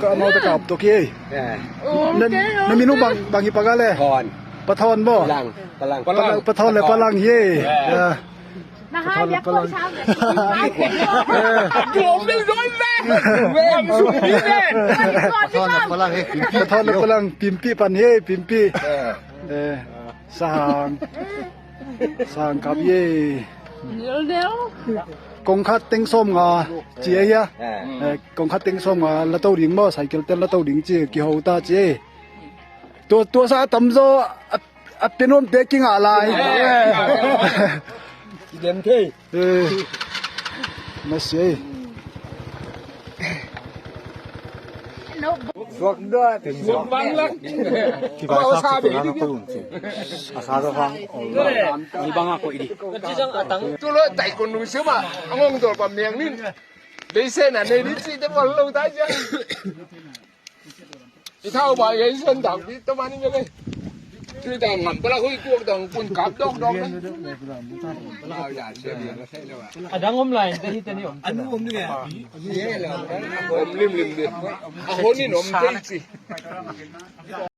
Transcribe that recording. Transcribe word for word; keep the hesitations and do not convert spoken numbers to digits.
Ka amau ta kap tok hi. Na, na minung bang, bang hi, Paga le? Pathon. Pathon maw? Palang, Palang. Palang, Pathon le Palang hi. Pathon le Palang. Pathon le Palang hi. Pathon le Palang, Pimpi pan hi, Pimpi. Eh, sang. Sang kap ye. Kong khat teng sawm nga ci a hia. Eh, kong khat teng sawm nga la to ding maw, cycle tel la to ding ci, kiho ta ci. Tua, tua sa a tamzaw a, a pia nuamte kingah lai. Kidem thei. Eh. Masi. Suak dua. Suak bang lak. Kibai sa sa bang. A sa sa bang. Ni bang a koih di. Tu lo tai kon nu sima. Angong dol pa miang nin. Beisen a nei di si te bol lo ta jang. I thau bai gei suan dau di to mani gei. Tui dau ngam pala hui tuak dau kun kap dok dok. A dang om lai te hi te ni om. Anu om ni. Om lim lim di. A hon in om te si.